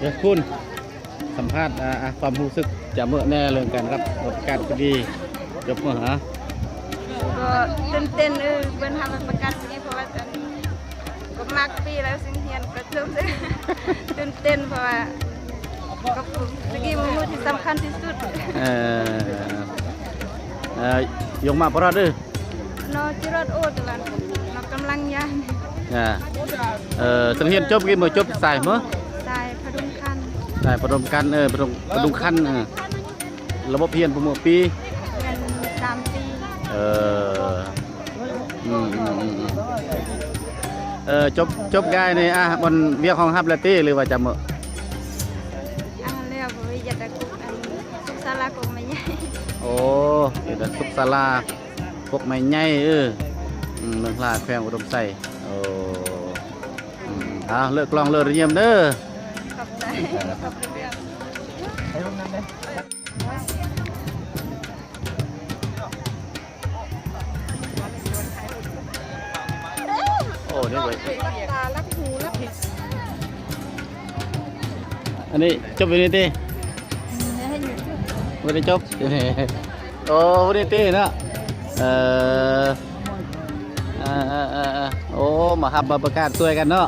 ດຽວຄຸນສຳພາດ ອ່າ ອ່າ ຄວາມຮູ້ສຶກຈາກເມີ້ແດ່ເລື່ອງການຮັບປະກາດຄະດີຈົບເມີ້ຫາ. ກໍຕື່ນເຕັ້ນ ເອີ ເພິ່ນຮັບປະກາດຄະດີ ເພາະວ່າອັນ ກໍມັກປີແລ້ວ ຊິຮຽນກໍຈົບ ຕື່ນເຕັ້ນ ເພາະວ່າກໍຄະດີມື້ທີ່ສຳຄັນທີ່ສຸດ. ເອີ ເອີ ຍົກມາປະລັດເດີ. ເນາະ ຈິຣອດໂອດລະ ເນາະ ກຳລັງຍານ. ອ່າ ເອີ ເຊິ່ງຮຽນຈົບກີ້ເມີ້ ຈົບສາຍເມີ້? ສາຍພະດຸງຄັນ. ສາຍພະດົມຄັນ ເອີ ພະດຸງ ພະດຸງຄັນ ເອີ ລະບົບຮຽນຜູ້ເມີ້ປີ? ຮຽນສາມປີ. ເອີ ອືມ ອືມ ອືມ ອືມ ເອີ ຈົບ ຈົບກາຍນີ້ ອ່າ ບ່ອນວຽກຫ້ອງຮັບແລ້ວຕິ ຫຼືວ່າຈະເມີ້? ອ່າ ແລ້ວ ບໍ່ ຢາກຈະ ອັນ ສຸກສາລາກົກໄມ້ໃຫຍ່. ໂອ້ ເປັນສຸກສາລາກົກໄມ້ໃຫຍ່ ເອີ ອືມ ເມືອງລາ ແຂວງອຸດົມໄຊ. ໂອ້ ອືມ ເອົາ ເລີກລອງເລີກຮຽນເດີ. ຂອບໃຈ ຂອບໃຈ. ໂອ້ ນີ້ເວີຍ ລັກຕາ ລັກຫູ ລັກ ອັນນີ້ຈົບຢູ່ນີ້ຕິ? ອືມ ບໍ່ໄດ້ຈົບ. ໂອ້ ບໍ່ໄດ້ຕິເນາະ. ເອີ ເອີ ເອີ ເອີ ໂອ້ ມາຮັບມາປະກາດຊ່ວຍກັນເນາະ.